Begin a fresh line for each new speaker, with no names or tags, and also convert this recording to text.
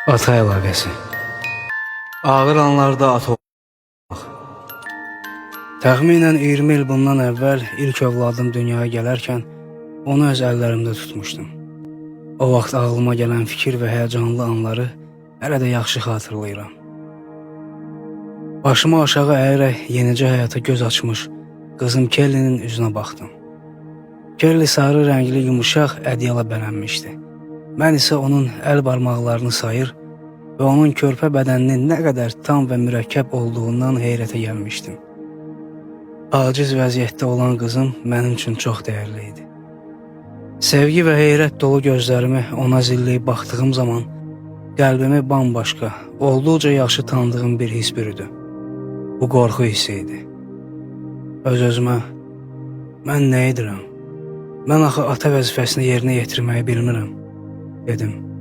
Ata əlaqəsi. Ağır anlarda ata olmaq. Təxminən 20 il bundan əvvəl ilk övladım dünyaya gələrkən onu öz əllərimdə tutmuşdum. O vaxt ağlıma gələn fikir və həyəcanlı anları hələ də yaxşı xatırlayıram. Başımı aşağı əyərək yenicə həyata göz açmış qızım Kellinin üzünə baxdım. Kelli sarı rəngli yumuşaq ədyala bələnmişdi. Mən isə onun əl barmaqlarını sayır və onun körpə bədəninin nə qədər tam və mürəkkəb olduğundan heyrətə gəlmişdim. Aciz vəziyyətdə olan qızım mənim üçün çox dəyərli idi. Sevgi və heyrət dolu gözlərimi ona zilləyib baxdığım zaman qəlbimi bambaşqa, olduqca yaxşı tanıdığım bir his bürüdü. Bu qorxu hissi idi. Öz-özümə mən nə edirəm? Mən axı ata vəzifəsini yerinə yetirməyi bilmirəm, dedim.